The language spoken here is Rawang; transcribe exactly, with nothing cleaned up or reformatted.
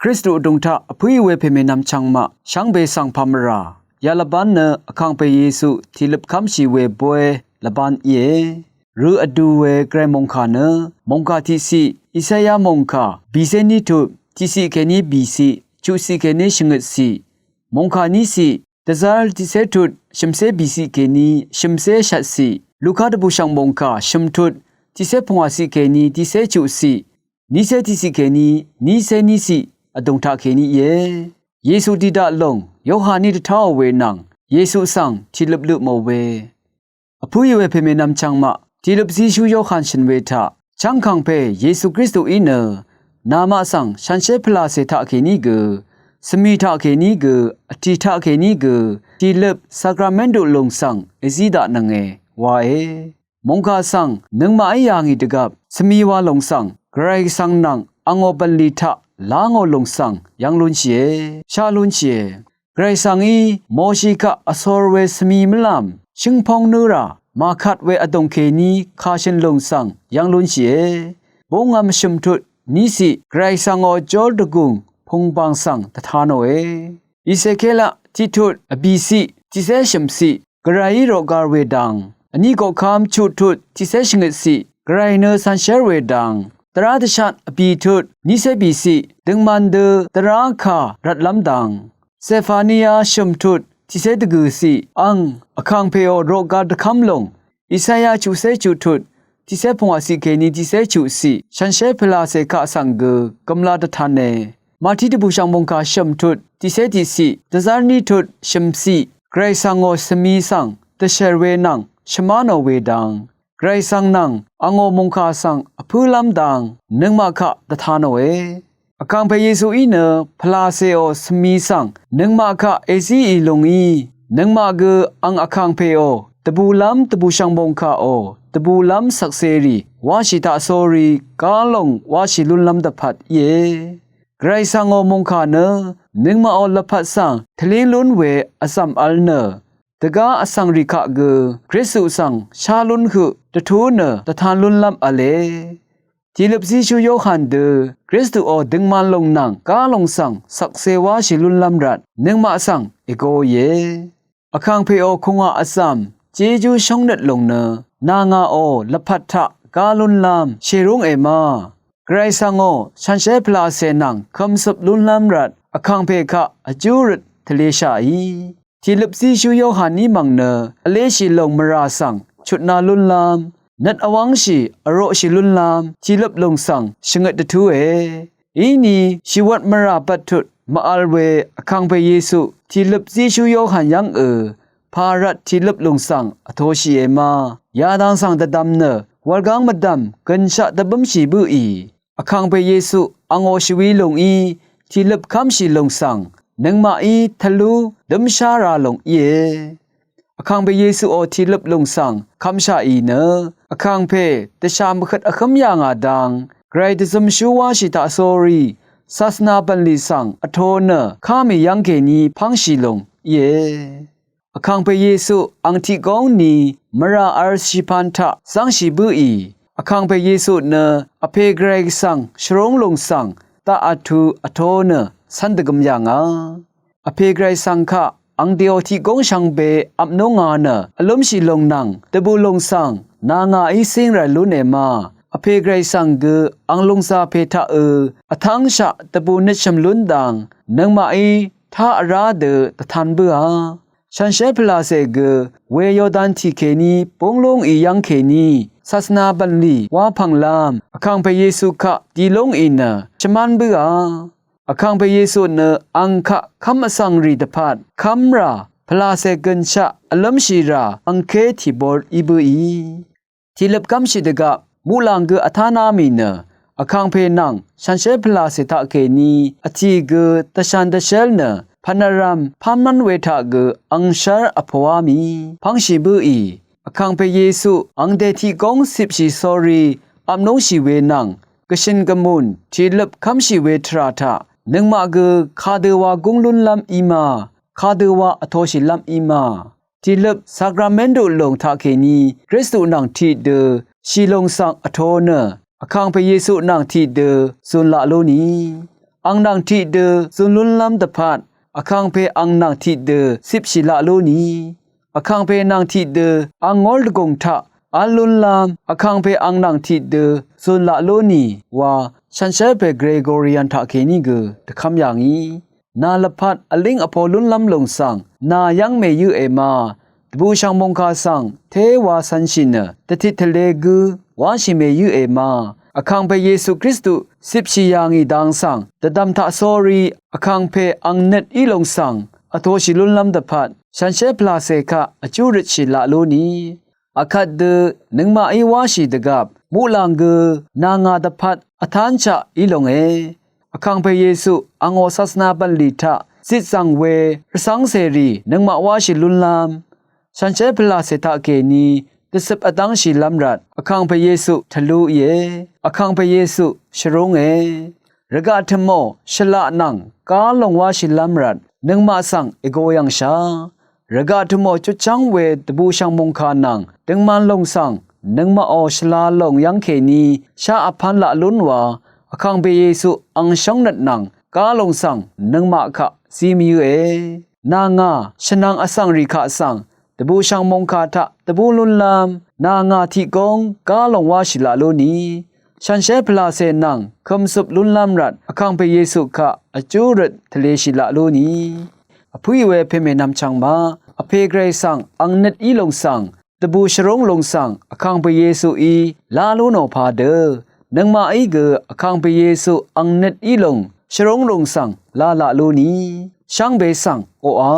Kristu vdùng taq vpǿì we pèmènvm chvngmaq shvngbe svng pà mvrà yalvbán nø Vkàngpè Yesu tìløp kv́mshì we bóy lvbán íe. Rø vdu we Gvray mòngkà nø mòngkà tiqciq, Isaya mòngkà bìcé ní tut tiqciq kèní bìciq, chuqciq kèní shvngøtciq, mòngkà níciq, dvzv́r tiqcé tut shø̀mcé bìciq kèní shø̀mcé shvtciq, Luka dvbùshv̀ng mòngkà shø̀m tut tiqcé pungwàciq kèní tiqcé chuqciq, nícé tiqciq kèní nícé níciq vdùng taqkèní íe. Yesu tiqdaq lòng Yohaní dvtáò we nvng Yesu svng tìløp løpmò we. Vpǿì we pèmènvm chvngmaq tìløp zíshú Yohan shø̀n we taq chv́ng Vkàngpè Yesu Kristuí nø namaq svng shànshér pvlàcè taqkèní gø, svmi taqkèní gø, vtì taqkèní gø, tìløp sakramentu lòng svng èzí daqnønge wae. Mòngkà svng nøngmaqí yà ngì dvgvp svmi wa lòng svng Gvray Gvsvng nvng angò bv̀nlì taq lá ngò lòng svng yv́ng lúnshìe, shá lúnshìe. Gvray Gvsvngí Moshi kaq vsor we svmi mvlàm shǿngpóng nǿ rà màkat we vdòng kèní kàshø̀n lòng svng yv́ng lúnshìe. Búngvm shø̀m tut níciq Gvray Gvsvngò jól dvgùng pùngbàng svng dvta nòe. Isekelaq tiqtut vbìciq tiqcé shø̀mciq Gvrayí roqgar we dang, vní koqkv́m chuqtut tiqcé shvngøtciq Gvray nø cànshér we dang, tvrá dvshat vbìtut nícé bìciq døngman dø tvrá kà rvtlv́m dang, Sefaniya shø̀m tut tiqcé dvgø̀ciq ang Vkàngpèò roqgar dvkv́m lòng, Isaya chuqcé chuqtut tiqcé pungwàciq kèní tiqcé chuqciq shànshér pvlàcè kaq svng gø gø̀mla dvtane. Màtí dvbùshv̀ng mòngkà shø̀m tut tiqcé tiqciq dvzv́r ní tut shø̀mciq Gvray Gvsvngò svmi svng dvshèr we nvng shvmá nò we dang, Gvray Gvsvng nvng angò mòngkà svng vpǿlv́m dang nøngmaq kaq dvta nòe. Vkàngpè Yesuí nø pvlàcèò svmi svng nøngmaq kaq èzíì lùngí, nøngmaq gø ang Vkàngpèò dvbùlv́m dvbùshv̀ng mòngkàò dvbùlv́m shvkserì wáshì taqsórí gálòng wáshì lúnlv́m dvpvt íe. Gvray Gvsvngò mòngkà nø nøngmaqò lvpat svng tvlíng lún we vzv̀m vl nø dvgá vsvngrì kaq gø Kristu svng shá lún høq dvtú nø dvtan lúnlv́m v̄le. Tìløp zíshú Yohan dø Kristuò døngman lòng nvng gálòng svng shvkse wáshì lúnlv́m rvt nøngmaq svng ègoìe. Vkàngpèò kùngwà vzv̀m jejú shóngnøt lòng nø nà ngàò lvpat taq gá lúnlv́m shèrúnge ma. Gvray Gvsvngò shànshér pvlàcè nvng kø̀mcøp lúnlv́m rvt Vkàngpè kaq vjú røt tvleshàì. Tìløp zíshú Yohaní mv̀ng nø vléshì lòng mvrà svng chutna lúnlv́m, nøt vwv́ngshì vroqshì lúnlv́m tìløp lòng svng shvngøt dvtúe. Íní shìwvt mvrà bvttut mvvl we Vkàngpè Yesu tìløp zíshú Yohan yv́ngø pà rvt tìløp lòng svng vtoshìe ma. Yadang svng dvdvm nø wurgáng mvdv̀m gø̀nshaq dvbǿmshì bǿì. Vkàngpè Yesu angò shvwi lùngí tìløp kv́mshì lòng svng nøngmaqí tvlú dǿmshá ra lòng íe. Vkàngpè Yesuò tìløp lòng svng kvmshàì nø Vkàngpè dvshà mvhøt vhǿm yà ngà dang Gvray dvzømshú wáshì taqsórí sasvna bv̀nlì svng vtō nø ká mì yv́ngkèní pv́ngshì lòng íe. Vkàngpè Yesu ang tiq góng ni mvrà vl shìpan taq zv́ngshì bǿì. Vkàngpè Yesu nø Vpè Gvray Gvsvng shvrúng lùng svng daqvt tu vtō nø cv́n dvgøm yà ngà. Vpè Gvray Gvsvng kaq ang dèò tiq góng shvngbe vpnúng ngà nø vlúmshì lùng nvng dvbù lùng svng nà ngàí cíng ràì lúne ma. Vpè Gvray Gvsvng gø ang lùngzà pè taqø vtv́ngshaq dvbù nøtshø̀m lún dang nøngmaqí tá vrá dø dvtan bǿà. Shànshér pvlàcè gø we Yordan tì kèní búng lúngì yv́ng kèní sasvna bv̀nlì wá pv̀nglv́m Vkàngpè Yesu kaq di lúngì nø shvmán bǿà. Vkàngpè Yesu nø ang kaq kv́m vsvng rì dvpvt kv́mrà pvlàcè gø̀nshaq vlǿmshìrà angké tìbor í bǿì. Tìløp gv́mshì dvgaq muqlàng gø vtáná mì nø Vkàngpè nvng shànshér pvlàcè taqkèní vtì gø dvshàn dvshér nø pv̀nvrv̀m pánmv́n we taq gø angshv́r vpòá mì pv́ngshì bǿì. Vkàngpè Yesu angdè tiq góng cipshì sórí vpnúngshì we nvng gvshø̀n gvmùn tìløp kv́mshì we tvrà taq nøngmaq gø kadøwa gúng lúnlv́m í ma, kadøwa vtoshìlv́m í ma. Tìløp sakramentu lòng taqkèní Kristu nvng tiqdø shìlùng svng vtō nø Vkàngpè Yesu nvng tiqdø zùn laq lú ni. ang nvng tiqdø zun lúnlv́m dvpvt, Vkàngpè ang nvng tiqdø cipshì laq lú nì. Vkàngpè nvng tiqdø ang ngór dvgùng taq v́l lúnlv́m, Vkàngpè ang nvng tiqdø zun laq lú nì wa, shànshér pè Gregorian taqkèní gø dvkv́m yà ngì. Nà lvpat vlíng vpo lúnlv́m lùng svng nà yv́ng mèyǿ èma, dvbùshv̀ng mòngkà svng téwa cv̄nshì nø dvtit tvlē gǿ wáshì mèyǿ èma, Vkàngpè Yesu Kristu cipshì yà ngì dang svng dvdv̀m taq sórí Vkàngpè ang nøt í lùng svng vtoshì lúnlv́m dvpvt, shànshér pvlàcè kaq vjú røtshì laq lú nì. Akvt dø nøngmaqí wáshì dvgvp muqlàng gø nà ngà dvpvt vtánshaq í lòngē. Vkàngpè Yesu angò sasvna bv̀nlì taq zitzv̀ng we rvcv́ng cèrì nøngmaq wáshì lúnlv́m, shànshér pvlàcè taqkèní dvcøp vdv́ngshìlv́m rvt Vkàngpè Yesu tvlú íe. Vkàngpè Yesu shvrúnge. Rvgaq tø̀mò shvlaq nvng gá lòng wáshìlv́m rvt nøngmaq svng ègo yv̀ngshà. Rvgaq tø̀mò chutchv́ng we dvbùshv̀ng mòngkà nvng døngman lòng svng nøngmaqò shvla lòng yv́ng kèní shá vpv́n laq lún wa, Vkàngpè Yesu ang shóngnøt nvng gá lòng svng nøngmaq kaq zí mvyǿe. Nà ngà shvnvng vsvng rì kaq svng dvbùshv̀ng mòngkà taq dvbù lúnlv́m, nà ngà tiq góng gá lòng wáshì laq lú nì. Shànshér pvlàcè nvng kø̀msup lúnlv́m rvt Vkàngpè Yesu kaq vjú røt tvlēshì laq lú nì. Vpǿì we pèmè nvmchvng ma, Vpè Gvray svng ang nøt í lùng svng, dvbù shvrúng lùng svng Vkàngpè Yesuí lá lú nò padø, nøngmaqí gø Vkàngpè Yesu ang nøt í lùng shvrúng lùng svng lá laq lú nì. Shvngbe svng oqà